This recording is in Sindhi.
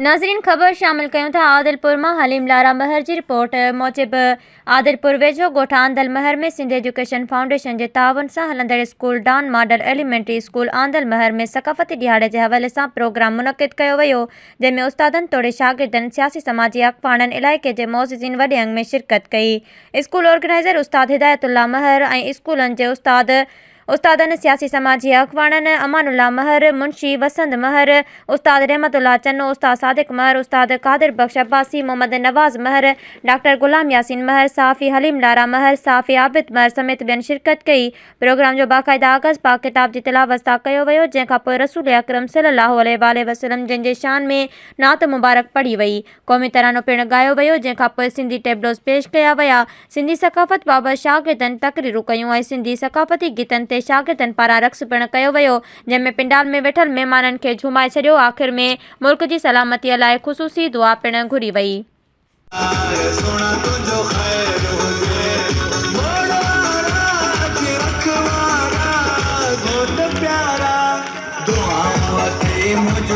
ناظرين خبر شامل ڪيون ٿا عادلپور مان حليم لارا مهر جي رپورٽ موجب عادلپور ويجهو ڳوٺ آندل مهر ۾ سنڌ ايجوڪيشن فائونڊيشن جي تعاون سان هلندڙ school Dawn model elementary school Andal Mahar ۾ ثقافتي ڏهاڙي جي حوالي سان پروگرام منعقد ڪيو ويو جنهن ۾ استادن توڙي شاگردن سياسي سماجي اڳواڻن علائقي جي معززين وڏي انگ ۾ شرڪت ڪئي اسڪول آرگنائيزر استاد هدايت الله مهر ۽ اسڪولن جي استاد استادن، سياسي سماجي اڳواڻن امان الله مهر، منشي وسند مهر، استاد رحمت الله چنو، استاد صادق مهر، استاد قادر بخش عباسي، محمد نواز مهر، ڊاڪٽر غلام ياسين مهر، صحافي حليم لارا مهر، صحافي عابد مهر سميت ٻين شرڪت ڪئي. پروگرام جو باقاعده آغاز پاڪ ڪتاب جي تلاوت سان ڪيو ويو، جنهن کانپوء رسول اڪرم صلي الله عليه واٰله وسلم جن جي شان ۾ نعت مبارڪ پڙهي وئي. قومي ترانو پڻ ڳايو ويو، جنهن کانپوء سنڌي ٽيبلوز پيش ڪيا ويا. سنڌي ثقافت بابت شاگردن تقريرون ڪيون ۽ سنڌي ثقافتي گيتن تي شاگردن پاران رقص پڻ ڪيو ويو، جنهن ۾ پنڊال ۾ ويٺل مهمانن کي جهومائي ڇڏيو. آخر ۾ ملڪ جي سلامتيء لاء خصوصي دعا پڻ گهري وئي. سهڻا تنهنجو خير هجي موڙ وارا اچي رک وارا گهوٽ پيارا دعائون اٿئي منهنجون.